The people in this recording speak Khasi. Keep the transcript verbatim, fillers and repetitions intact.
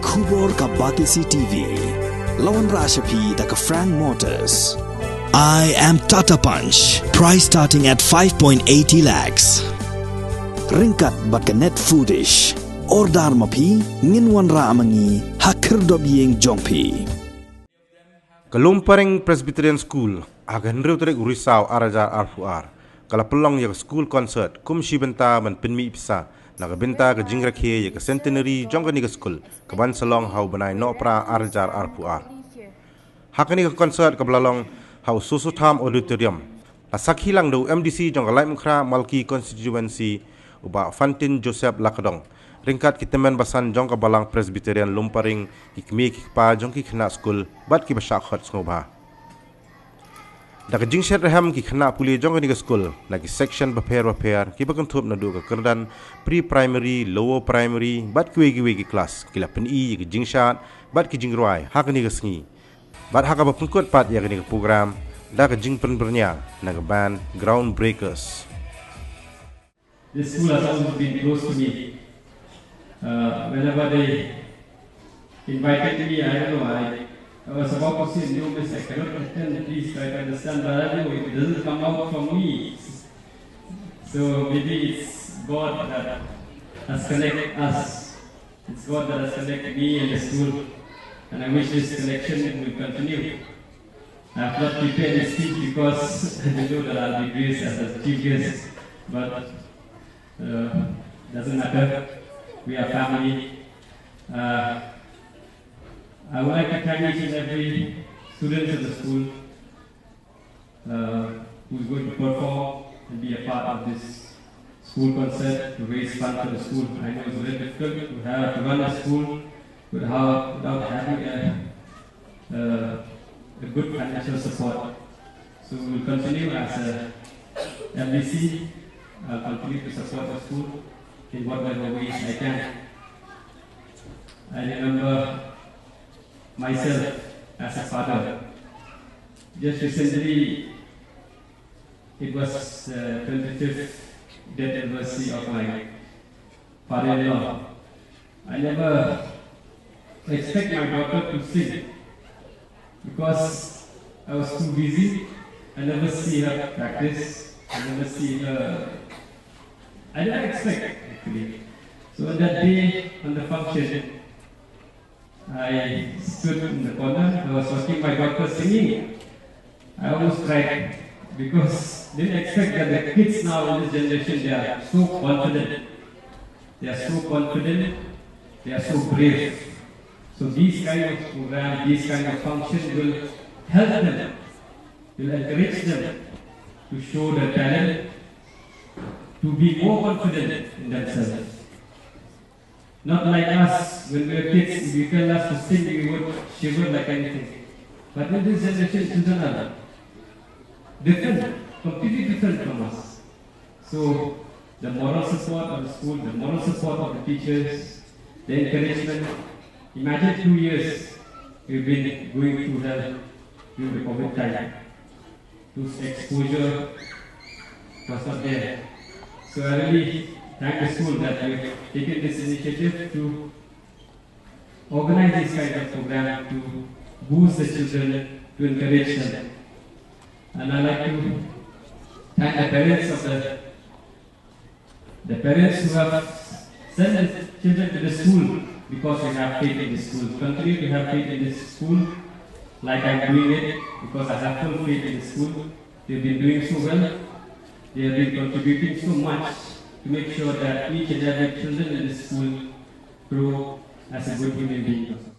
Khubor ka Batesi T V. La wanrah sha phi da ka Frank Motors. I am Tata Punch. Price starting at five point eighty lakhs. Ryngkat bad ka Net Foodish. Order ma phi, ngin wanrah ma ngi ha khyrdop ïing jong phi. Ka Lumparing Presbyterian School, ha ka hynriew tarik u Risaw ar hajar arphew ar, ka la pynlong ïa ka school concert kum shi bynta ban pynmih pisa na ka bynta ka jingrakhe ïa ka centenary jong kane ka skul, ka ban sa long ha u bnai Nohprah ar hajar arphew ar. Ha kane ka concert kaba la long ha u Soso Tham Auditorium, la sakhi lang da u M D C jong ka Laitumkhrah Malki Constituency, u Bah Fantin Joseph Lakadong, ryngkat ki tymmen basan jong ka Balang Presbyterian Lumparing, ki kmie ki kpa jong ki khynnah skul bad kiba shah khot sngewbha. Da ka jingshet rhem ki khynnah pule jong kane ka skul na ki section bapher bapher, kiba kynthup naduh ka kyrdan pre-primary, lower primary bad kiwei kiwei ki klas, ki la pyni ïa ki jingshad bad ki jingrwai ha kane ka sngi. Bad ha kaba pynkut pat ïa kane ka program da ka jingpynbyrngia na ka band Groundbreakers. This school has always been close to me. Uh, whenever they invited me, I don't know, I, I was about to say, "No, miss, I cannot attend, please try to understand," but I know it doesn't come out from me. So maybe it's God that has connected us. It's God that has connected me and the school, and I wish this connection will continue. I have not prepared a speech because I know that I'll be graced as a chief guest, but, uh, doesn't matter. We are family. Uh, I would like to thank each and every student of the school, uh, who's going to perform and be a part of this school concert to raise fund for the school. I know it's very difficult to have, to run a school without, without having a, uh, a good financial support. So we will continue as a M D C. I'll continue to support the school in whatever ways I can. I remember myself as a father. Just recently, it was, uh, twenty-fifth death anniversary of my father-in-law. I never expect my daughter to sing because I was too busy. I never see her practice. I never see her. I never expect, actually. So on that day, on the function, I stood in the corner. I was watching my daughter singing. I almost cried because didn't expect that the kids now in this generation, they are so confident. They are so confident. They are so brave. So these kind of program, these kind of function will help them, will encourage them to show their talent, to be more confident in themselves. Not like us, when we were kids, if you tell us to sing, we would shiver like anything. But in this generation, children are different, completely different from us. So, the moral support of the school, the moral support of the teachers, the encouragement. Imagine two years we've been going through hell during the COVID time. Whose exposure was not there. So I really thank the school that you have taken this initiative to organize this kind of program to boost the children, to encourage them. And I like to thank the parents of the, the parents who have sent the children to the school because they have faith in the school. Continue to have faith in this school, like I'm doing it, because I have full faith in the school. They've been doing so well. They have been contributing so much to make sure that each and every children in this school grow as a good human being.